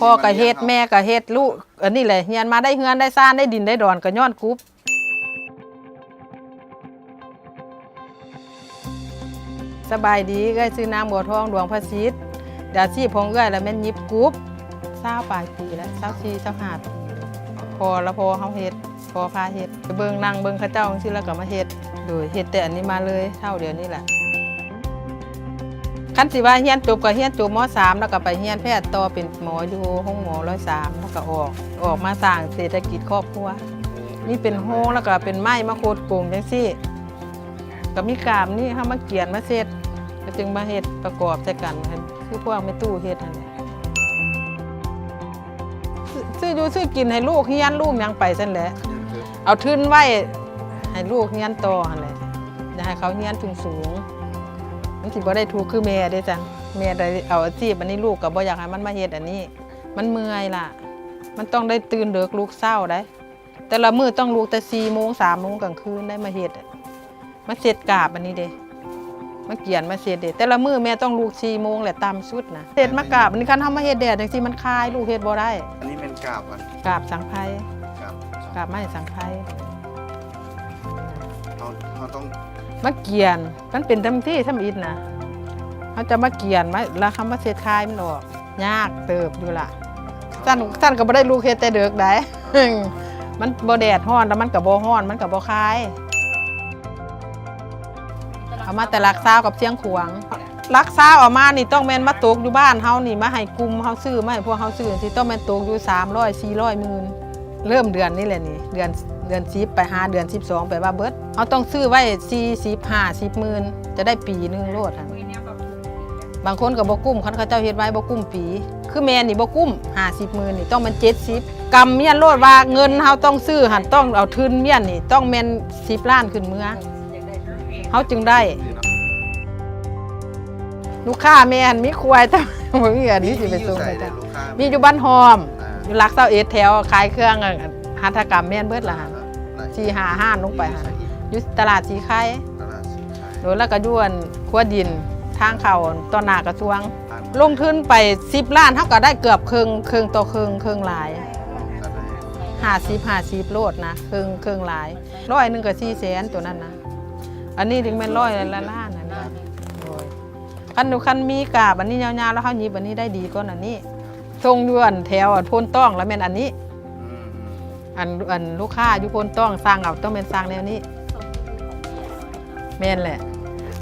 ພໍ່ກໍເຮັດ ແມ່ກໍເຮັດ ລູກ ອັນນີ້ແຫຼະ ຮຽນມາໄດ້ເຮືອນໄດ້ຊານ ໄດ້ດິນໄດ້ດອນ ກໍຍ້ອນກຸບ. ສະບາຍດີ ເອື້ອຍຊື່ນາງ ບົວທອງ ດວງພະສິດ. ອາຊີບຂອງເອື້ອຍລະແມ່ນຫຍິບກຸບ ຊາວປາຍປີແລ້ວ ຊາວສີ່ ຊາວຫ້າປີ. ພໍ່ລະພໍ່ເຮົາເຮັດ ພໍ່ພາເຮັດ ໄປເບິ່ງ ນັ່ງເບິ່ງເຂົາເຈົ້າຈັ່ງຊີ້ ລະກະມາເຮັດ. ໂດຍ ເຮັດແຕ່ອັນນີ້ມາເລີຍ ເທົ່າດຽວນີ້ແຫຼະ. ຄັນຊິວ່າຮຽນຈົບກໍຮຽນຈົບ ມໍສາມ ລະກະໄປຮຽນແພດຕໍ່ ເປັນໝໍຢູ່ໂຮງໝໍຮ້ອຍສາມ ລະກະອອກ ອອກມາສ້າງເສດຖະກິດຄອບຄົວ. ມີເປັນໂຮງ ລະກະເປັນໄມ້ມາໂຄດກົງຈັ່ງຊີ້ ກະມີກາບນີ້ ເຮົາມາກຽນມາເຊັດ ກະຈຶ່ງມາເຮັດປະກອບໃສ່ກັນ ຄືພວກແມ່ຕູ້ເຮັດຫັ້ນແຫຼະ. ຊື້ ຊື້ຢູ່ຊື້ກິນໃຫ້ລູກຮຽນລູກຫຍັງໄປຊັ້ນແຫຼະ ເອົາທຶນໄວ້ໃຫ້ລູກຮຽນຕໍ່ຫັ້ນແຫຼະ ຢາກໃຫ້ເຂົາຮຽນສູງໆ. ມັນຊິບໍ່ໄດ້ທຸກຄືແມ່ເດ້ຊັ້ນ ແມ່ໄດ້ເອົາອາຊີບອັນນີ້ ລູກກໍບໍ່ຢາກໃຫ້ມັນມາເຮັດອັນນີ້ ມັນເມື່ອຍລະ ມັນຕ້ອງໄດ້ຕື່ນເດິກ ລຸກເຊົ້າໄດ໋. ແຕ່ລະມື້ຕ້ອງລຸກແຕ່ສີ່ໂມງ ສາມໂມງກາງຄືນໄດ້ມາເຮັດ ມາເຊັດກາບອັນນີ້ເດ້ ມາກຽນມາເຊັດເດ້. ແຕ່ລະມື້ແມ່ຕ້ອງລຸກສີ່ໂມງແຫຼະ ຕ່ຳສຸດນະ ເຊັດມາກາບອັນນີ້. ຄັນເຮົາມາເຮັດແດດຈັ່ງຊີ້ມັນຄາຍ ລູກເຮັດບໍ່ໄດ້. ອັນນີ້ແມ່ນກາບອັນ ກາບສັງໄພ ກາບສັງ ກາບໄມ້ສັງໄພ. ເຮົາ ເຮົາຕ້ອງມາກຽນ ມັນເປັນທຳທີ່ທຳອິດນະ ເຮົາຈະມາກຽນມາ ລະເຮົາມາເຊັດຄາຍມັນອອກ ຍາກເຕີບຢູ່ລະ. ຊັ້ນ ຊັ້ນກໍບໍ່ໄດ້ລູກເຮັດແຕ່ເດິກໃດ໋ ມັນບໍ່ແດດຮ້ອນ ລະມັນກໍບໍ່ຮ້ອນ ມັນກໍບໍ່ຄາຍ. ເອົາມາແຕ່ຫຼັກຊາວກັບຊຽງຂວາງ ຫຼັກຊາວເອົາມານີ້ ຕ້ອງແມ່ນມາຕົກຢູ່ບ້ານເຮົານີ້ ມາໃຫ້ກຸ່ມເຮົາຊື້ ມາໃຫ້ພວກເຮົາຊື້ ຊິຕ້ອງແມ່ນຕົກຢູ່ສາມຮ້ອຍ ສີ່ຮ້ອຍໝື່ນ. ເລີ່ມເດືອນນີ້ແຫຼະນີ້ ເດືອນ ເດືອນສິບໄປຫາເດືອນສິບສອງ ແປວ່າເບິດ. ເຮົາຕ້ອງຊື້ໄວ້ສີ່ສິບ ຫ້າສິບໝື່ນ ຈະໄດ້ປີໜຶ່ງໂລດຫັ້ນ. ບາງຄົນກໍບໍ່ກຸ້ມ ຄັນເຂົາເຈົ້າເຮັດໄວບໍ່ກຸ້ມປີ ຄືແມ່ນີ້ບໍ່ກຸ້ມ ຫ້າສິບໝື່ນນີ້ ຕ້ອງແມ່ນເຈັດສິບ. ກຳມ້ຽນໂລດວ່າເງິນເຮົາຕ້ອງຊື້ຫັ້ນ ຕ້ອງເອົາທຶນມ້ຽນນີ້ ຕ້ອງແມ່ນສິບລ້ານຂຶ້ນເມືອ ເຮົາຈຶ່ງໄດ້. ລູກຄ້າແມ່ຫັ້ນມີຄວາຍ ແຕ່ບໍ່ມີອັນນີ້ຊິໄປສົ່ງໃຫ້ເຂົາ. ມີຢູ່ບ້ານຫ້ອມ ຢູ່ຫຼັກຊາວເອັດ ແຖວຂາຍເຄື່ອງຫັດຖະກຳ ແມ່ນເບິດລະຫັ້ນ ສີ່ຫ້າຮ້ານລົງໄປຫັ້ນ ຢູ່ຕະຫຼາດສີໄຄ. ໂດຍ ລະກະຢູ່ອັນຂົວດິນ ທາງເຂົ້າຕໍ່ໜ້າກະຊວງ. ລົງທຶນໄປສິບລ້ານ ເຮົາກະໄດ້ເກືອບເຄິ່ງ ເຄິ່ງຕໍ່ເຄິ່ງ ເຄິ່ງຫຼາຍ ຫ້າສິບ ຫ້າສິບໂລດນະ ເຄິ່ງ ເຄິ່ງຫຼາຍ. ຮ້ອຍໜຶ່ງກະສີ່ແສນ ໂຕນັ້ນນະ ອັນນີ້ຈຶ່ງແມ່ນຮ້ອຍລະລ້ານຫັ້ນນະ. ໂດຍ ຄັນ ຄັນມີກາບອັນນີ້ຍາວໆ ລະເຮົາຫຍິບອັນນີ້ໄດ້ດີກ່ອນອັນນີ້. ສົ່ງຢູ່ອັນແຖວອັນໂພນຕ້ອງລະແມ່ນອັນນີ້. ອືມ ອັນ ອັນລູກຄ້າຢູ່ໂພນຕ້ອງສັ່ງເອົາ ຕ້ອງແມ່ນສັ່ງແນວນີ້. ແມ່ນແຫຼະ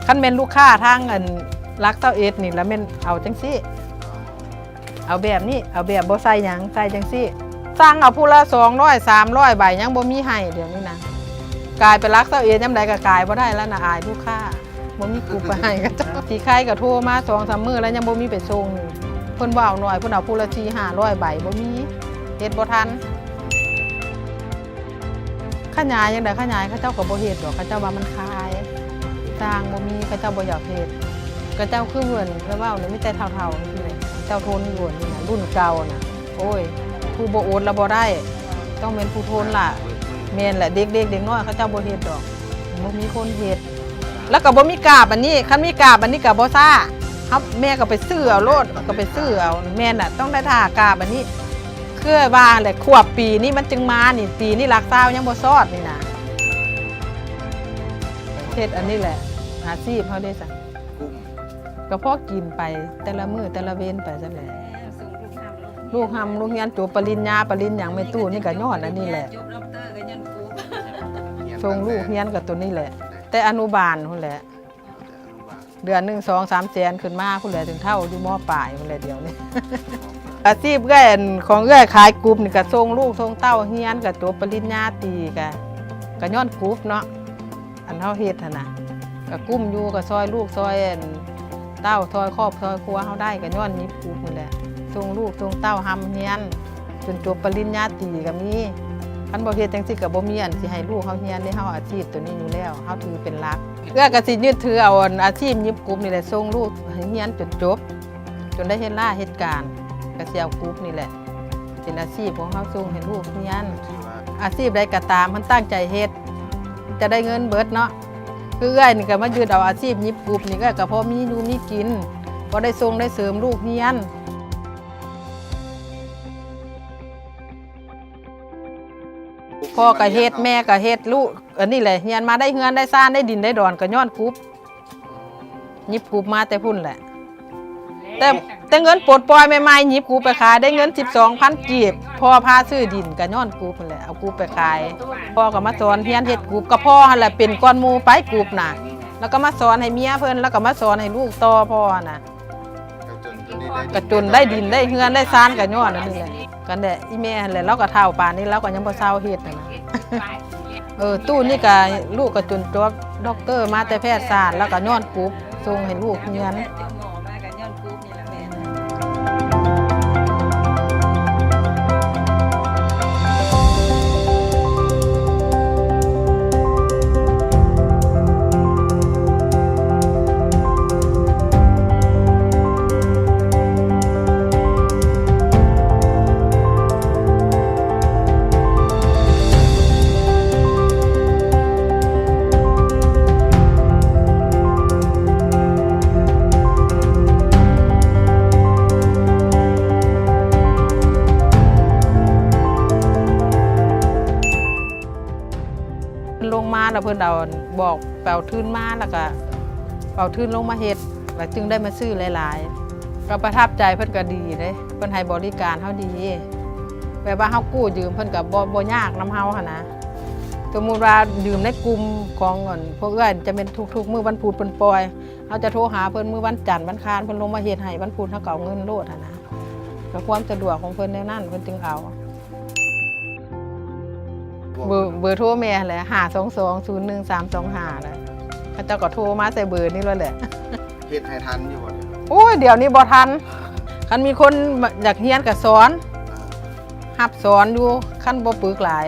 ຄັນແມ່ນລູກຄ້າທາງອັນຫຼັກຊາວເອັດນີ້ລະແມ່ນເອົາຈັ່ງຊີ້ ເອົາແບບນີ້ ເອົາແບບບໍ່ໃສ່ຫຍັງ ໃສ່ຈັ່ງຊີ້. ສັ່ງເອົາຜູ້ລະສອງຮ້ອຍ ສາມຮ້ອຍໃບ ຍັງບໍ່ມີໃຫ້ດຽວນີ້ນະ. ກາຍໄປຫຼັກຊາວເອັດຍາມໃດກໍກາຍບໍ່ໄດ້ລະນະ ອາຍລູກຄ້າ. ບໍ່ມີກຸບໄປໃຫ້ເຂົາເຈົ້າ. ສີໄຄກໍໂທມາສອງສາມມື້ແລ້ວ ຍັງບໍ່ມີໄປສົ່ງ. ເພິ່ນບໍ່ເອົາໜ້ອຍ ເພິ່ນເອົາຜູ້ລະສີ່ຫ້າຮ້ອຍໃບ ບໍ່ມີ ເຮັດບໍ່ທັນ. ຂະຫຍາຍຈັ່ງໃດ ຂະຫຍາຍເຂົາເຈົ້າກໍບໍ່ເຮັດດອກ ເຂົາເຈົ້າວ່າມັນຄາຍ ຊ່າງບໍ່ມີ ເຂົາເຈົ້າບໍ່ຢາກເຮັດ. ເຂົາເຈົ້າຄືເພິ່ນເວົ້ານີ້ ມີແຕ່ເຖົ້າໆນີ້ແຫຼະ ເຈົ້າທົນຢູ່ນີ້ນະ ລຸ້ນເກົ່ານະ. ໂອ້ຍ ຜູ້ບໍ່ອົດລະບໍ່ໄດ້ ຕ້ອງແມ່ນຜູ້ທົນລະ. ແມ່ນແຫຼະ ເດັກໆ ເດັກນ້ອຍເຂົາເຈົ້າບໍ່ເຮັດດອກ ບໍ່ມີຄົນເຮັດ. ລະກະບໍ່ມີກາບອັນນີ້ ຄັນມີກາບອັນນີ້ກະບໍ່ຊ້າ ເຮົາ ແມ່ກະໄປຊື້ເອົາໂລດ ກະໄປຊື້ເອົາ. ແມ່ນລະ ຕ້ອງໄດ້ຖ້າກາບອັນນີ້ ຄືວ່າແຫຼະ ຂວບປີນີ້ມັນຈຶ່ງມານີ້ ປີນີ້ຫຼັກຊາວຍັງບໍ່ຊອດນີ້ນະ. ເຮັດອັນນີ້ແຫຼະ ອາຊີບເຮົາເດ້ຊະ ກະພໍກິນໄປແຕ່ລະມື້ແຕ່ລະເວັນໄປຊັ້ນແຫຼະ. ລູກຮ່ຳລູກຮຽນ ຈົບປະລິນຍາ ປະລິນຫຍັງ ແມ່ຕູ້ນີ້ກະຍ້ອນອັນນີ້ແຫຼະ. ສົ່ງລູກຮຽນກະໂຕນີ້ແຫຼະ ແຕ່ອະນຸບານພຸ້ນແຫຼະ. ເດືອນໜຶ່ງສອງສາມແສນຂຶ້ນມາພຸ້ນແຫຼະ ເຖິງເຖົ້າຢູ່ ມ.ປາຍພຸ້ນແຫຼະດຽວນີ້. ອາຊີບເອື້ອຍ ອັນຂອງເອື້ອຍຂາຍກຸບນີ້ ກະສົ່ງລູກສົ່ງເຕົ້າຮຽນ ກະຈົບປະລິນຍາຕີ ກະ ກະຍ້ອນກຸບເນາະ. ອັນເຮົາເຮັດຫັ້ນນະ ກະກຸ້ມຢູ່ ກະຊ່ອຍລູກ ຊ່ອຍອັນເຕົ້າ ຊ່ອຍຄອບຊ່ອຍຄົວເຮົາໄດ້ ກະຍ້ອນຫຍິບກຸບນີ້ແຫຼະ. ສົ່ງລູກສົ່ງເຕົ້າຮ່ຳຮຽນ ຈົນຈົບປະລິນຍາຕີກະມີ. ຄັນບໍ່ເຮັດຈັ່ງຊີ້ກະບໍ່ມີອັນຊິໃຫ້ລູກເຮົາຮຽນເດ້. ເຮົາອາຊີບໂຕນີ້ຢູ່ແລ້ວ ເຮົາຖືເປັນຫຼັກ. ເອື້ອຍກະຊິຍຶດຖືເອົາອັນອາຊີບຫຍິບກຸບນີ້ແຫຼະ ສົ່ງລູກໃຫ້ຮຽນຈົນຈົບ ຈົນໄດ້ເຮັດລາເຮັດການ ກະຊິເອົາກຸບນີ້ແຫຼະ ເປັນອາຊີບຂອງເຮົາ ສົ່ງໃຫ້ລູກຮຽນ. ອາຊີບໃດກະຕາມ ຄັນຕັ້ງໃຈເຮັດ ຈະໄດ້ເງິນເບິດເນາະ. ຄືເອື້ອຍນີ້ກະມາຍຶດເອົາອາຊີບຫຍິບກຸບນີ້ ເອື້ອຍກະພໍມີຢູ່ມີກິນ ພໍໄດ້ສົ່ງໄດ້ເສີມລູກຮຽນ. ພໍ່ກໍເຮັດ ແມ່ກໍເຮັດ ລູກ ອັນນີ້ແຫຼະ ຮຽນມາໄດ້ເຮືອນໄດ້ຊານ ໄດ້ດິນໄດ້ດອນ ກໍຍ້ອນກຸບ. ຫຍິບກຸບມາແຕ່ພຸ້ນແຫຼະ ແຕ່ ແຕ່ເງິນປົດປ່ອຍໃໝ່ໆ ຫຍິບກຸບໄປຂາຍ ໄດ້ເງິນສິບສອງພັນກີບ ພໍ່ພາຊື້ດິນກໍຍ້ອນກຸບຫັ້ນແຫຼະ ເອົາກຸບໄປຂາຍ. ພໍ່ກໍມາສອນຮຽນເຮັດກຸບ ກໍພໍ່ຫັ້ນແຫຼະເປັນກ່ອນໝູ່ໄປກຸບນະ ແລ້ວກໍມາສອນໃຫ້ເມຍເພິ່ນ ແລ້ວກໍມາສອນໃຫ້ລູກຕໍ່ພໍ່ຫັ້ນນະ. ກະຈົນໄດ້ດິນໄດ້ເຮືອນໄດ້ຊານກະຍ້ອນອັນນີ້ແຫຼະ ກັນແຫຼະ ອີ່ແມ່ຫັ້ນແຫຼະ ລາວກະເຖົ້າປານນີ້ ລາວກະຍັງບໍ່ເຊົາເຮັດຫັ້ນນະ. ເອີ ຕູ້ນີ້ກະ ລູກກະຈົນຈົບດັອກເຕີມາແຕ່ແພດສາດ ລາວກະຍ້ອນກຸບ ສົ່ງໃຫ້ລູກຮຽນ. ລົງມາແລ້ວເພິ່ນເອົາ ບອກໄປເອົາທຶນມາ ແລ້ວກະເອົາທຶນລົງມາເຮັດ ແລ້ວຈຶ່ງໄດ້ມາຊື້ຫຼາຍໆ. ກໍປະທັບໃຈ ເພິ່ນກໍດີເດ້ ເພິ່ນໃຫ້ບໍລິການເຮົາດີ ແບບວ່າເຮົາກູ້ຢືມເພິ່ນກໍບໍ່ ບໍ່ຍາກນຳເຮົາຫັ້ນນະ. ສົມມຸດວ່າຢືມໃນກຸ່ມຂອງ ອັນ ພວກເອື້ອຍ ຈະແມ່ນທຸກໆມື້ວັນພຸດເພິ່ນປ່ອຍ ເຮົາຈະໂທຫາເພິ່ນມື້ວັນຈັນ ວັນຄານ ເພິ່ນລົງມາເຮັດໃຫ້ ວັນພຸດເຮົາກໍເອົາເງິນໂລດຫັ້ນນະ. ກໍຄວາມສະດວກຂອງເພິ່ນແນວນັ້ນ ເພິ່ນຈຶ່ງເອົາ. ເບີ ເບີໂທແມ່ຫັ້ນແຫຼະ ຫ້າສອງສອງສູນໜຶ່ງສາມສອງຫ້າ ແຫຼະ ເຂົາເຈົ້າກໍໂທມາໃສ່ເບີນີ້ໂລດແຫຼະ. ເຮັດໃຫ້ທັນຢູ່ບໍ່? ໂອ້ຍ ດຽວນີ້ບໍ່ທັນ. ຄັນມີຄົນຢາກຮຽນກໍສອນ ອ່າ ຮັບສອນຢູ່ ຄັນບໍ່ປຶກຫຼາຍ.